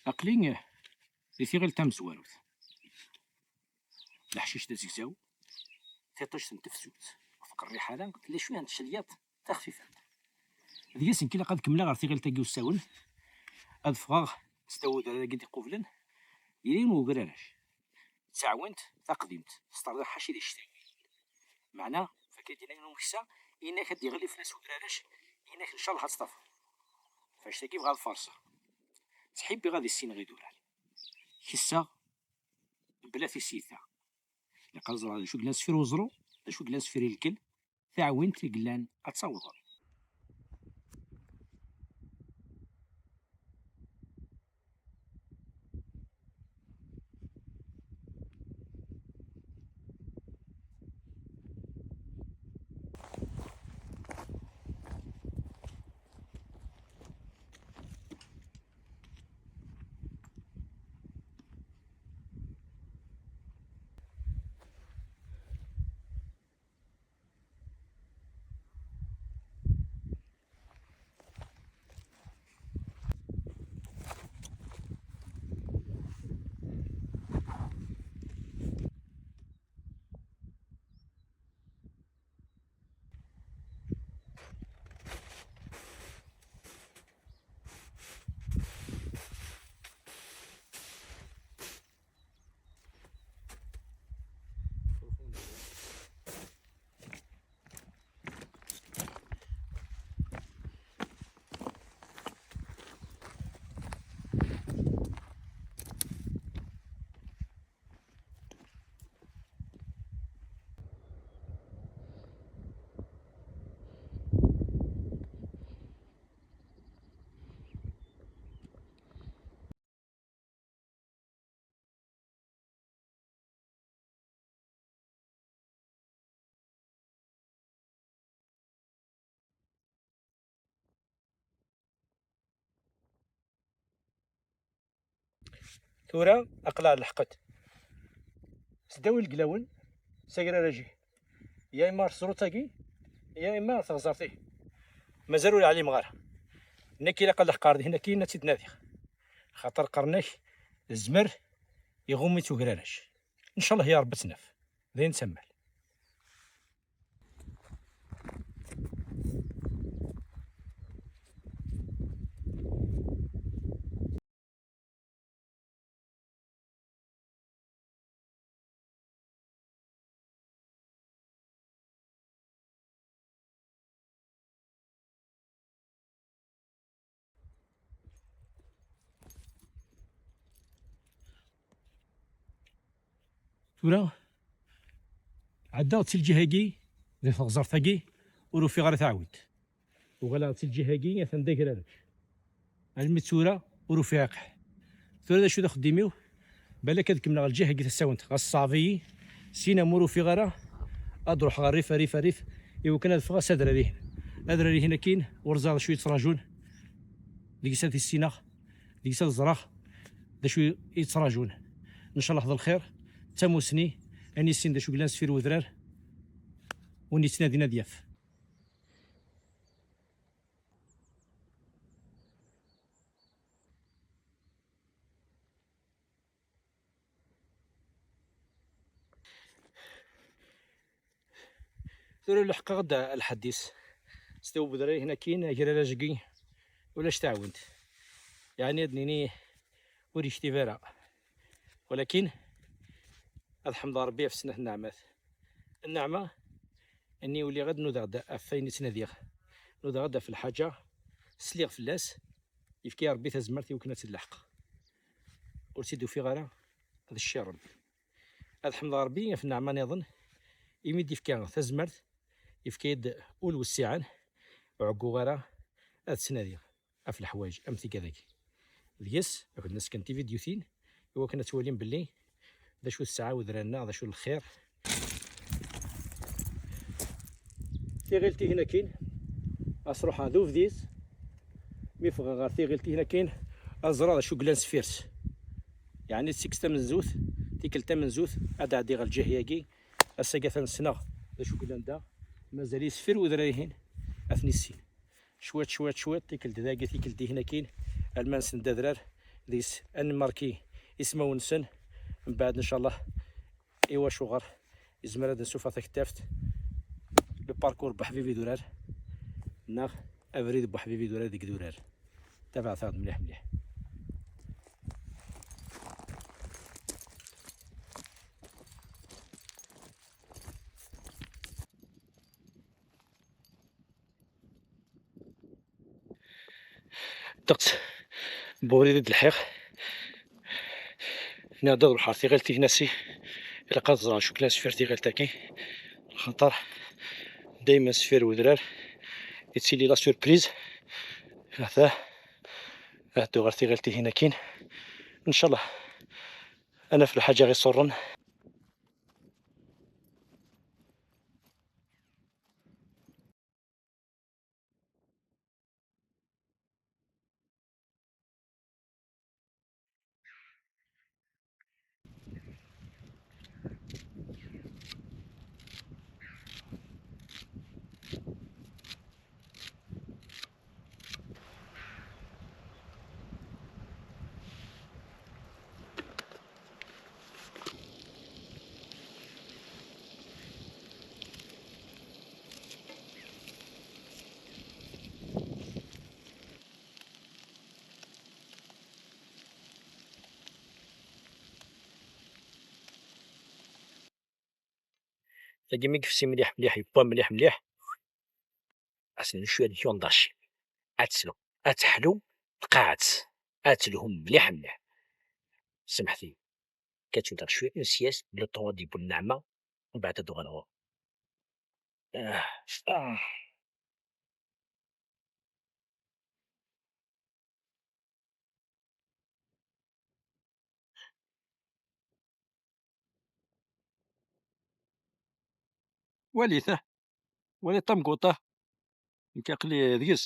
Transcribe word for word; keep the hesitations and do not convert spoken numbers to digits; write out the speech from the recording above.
Aql-i di tiɣilt tamezwarut. Leḥcic d azegzaw, tiṭict n tefsut, ɣef qerriḥ ara, tella cwiya n tcelyaṭ taxfifant. Deg-s nekk ilaq ad kemmleɣ ɣer tiɣilt-agi usawen, ad ffɣeɣ s ddaw udrar-agi d-iqublen, yella yiwen n ugrarac. D taɛwint taqdimt, s terḍiḥ ḥaci di ccetawin. Meɛna, fakk ad d-yenna yiwen umeksa, inak ad d-yeɣli fell-as ugrarac, inak ncallah ad tt-tafeḍ. Ɣef annect-agi bɣiɣ ad farṣeɣ. Ttḥibbiɣ ad issineɣ idurar. Kesseɣ bla tisita. Ilaq ad ẓreɣ d acu yellan sfir uẓru, d acu yellan sfir ilkel, taɛwint i yellan ad tawḍeɣ. Tura aql-aɣ nleḥq-d s ddaw ilglawen s agraraji, ya imma ɣer teẓrut-agi, ya imma ɣer teɣzert-ihi. Mazal ur ɛlimeɣ ara. Nekk ilaq ad leḥqeɣ ɣer dihin akkin ad tt-id-nadiɣ. Xaṭer qqaren-ak, zmer iɣumm-itt ugrarac. Ncallah ya Ṛebbi ad tt-naf. D ayen nettamal. Tura, ɛeddaɣ-d si lǧiha-agi, di teɣzert-agi, ur ufiɣ ara taɛwint. Uɣaleɣ-d si lǧiha-agi, atan d agrarac. Almi d tura, ur ufiɣ iqeḥ. Tura d acu d axeddim-iw? Balak ad kemmleɣ lǧiha-agi tasawent, ɣas ṣṣeɛb-iyi, syin ma ur ufiɣ ara, ad ruḥeɣ rrif, rrif, rrif, iwakken ad ffɣeɣ s adrar-ihin. Adrar-ihin akkin, ur ẓriɣ d acu yettraǧun. Deg-s ad issineɣ, deg-s ad ẓreɣ d acu yettraǧun. Ncallah d lxir, d tamusni, ayen yessin d acu yellan sfir wedrar, win yettnadin ad yaf. Tura leḥqeɣ-d lḥaddis. S ddaw n wedrar-ihin akkin, agrarac-agi ulac taɛwint. Yeɛni ad nini ur yektib ara. Walakin ad ḥemdeɣ Ṛebbi ɣef snat nneɛmat. Nneɛma, nni uliɣ-d, nudaɣ-d ɣef wayen i ttnadiɣ. Nudaɣ-d ɣef lḥaǧa, sliɣ fell-as, yefka-yi Ṛebbi tazmert i wakken ad tt-id-leḥqeɣ. Ur tt-id-ufiɣ ara, d cci n Ṛebbi. Ad ḥemdeɣ Ṛebbi ɣef nneɛma niḍen, imi d-yefka tazmert, yefka-yi-d ul wessiɛen, ur ɛegguɣ ara ad ttnadiɣ ɣef leḥwayeǧ am tigad-agi. Deg-s, ad kent-nesken tividyutin, i wakken ad twalim belli d acu tesɛa wedrar-nneɣ, d acu n lxir. Tiɣilt-ihin akkin, ad s-ruḥeɣ d ubdis, mi ffɣeɣ ɣer tiɣilt-ihin akkin, ad ẓreɣ d acu yellan sfir-s. Yeɛni d tikkelt tamenzut, tikkelt tamenzut, ad ɛeddiɣ ɣer lǧiha-agi, ass-agi atan ssneɣ d acu yellan da, mazal-iyi sfir wedrar-ihin, ad ten-issin. Cwiṭ, cwiṭ, cwiṭ, tikkelt dagi, tikkelt dihin akkin, alma nsen-d adrar, deg-s ad nmarki ismawen-nsen, mbeɛd ncallah i wacuɣer izmer ad nsufeɣ taktaft le parcours Buḥbibi d Urar neɣ abrid Buḥbibi d Urar deg Durar. Tabaɛt-aɣ-d mliḥ mliḥ. Ddeqs n ubrid i d-lḥiɣ. Nniɣ-d ad ruḥeɣ tiɣilt Tignasi. Ilaq ad ẓreɣ acu kan sfir tiɣilt-agi. Axaṭer daymen sfir wedrar yettili la surprise. Ata, ad dduɣ ɣer tiɣilt-ihin akkin. Ncallah ad naf lḥaǧa ɣ-iṣurren. Tagi mi yefsi mliḥ mliḥ, yewwa mliḥ mliḥ, ad s-nini cwiya n tyundaci. Ad teslu, ad teḥlu tqaɛet, ad telhu mliḥ mliḥ. Semḥet-iyi, ad tun cwiya n ssyas, le temps ad d-yewwi nneɛma, mbeɛd ad d-uɣaleɣ. Ah, ah. Walit, ah, walit tamguṭ-a. Nekk aql-i deg-s.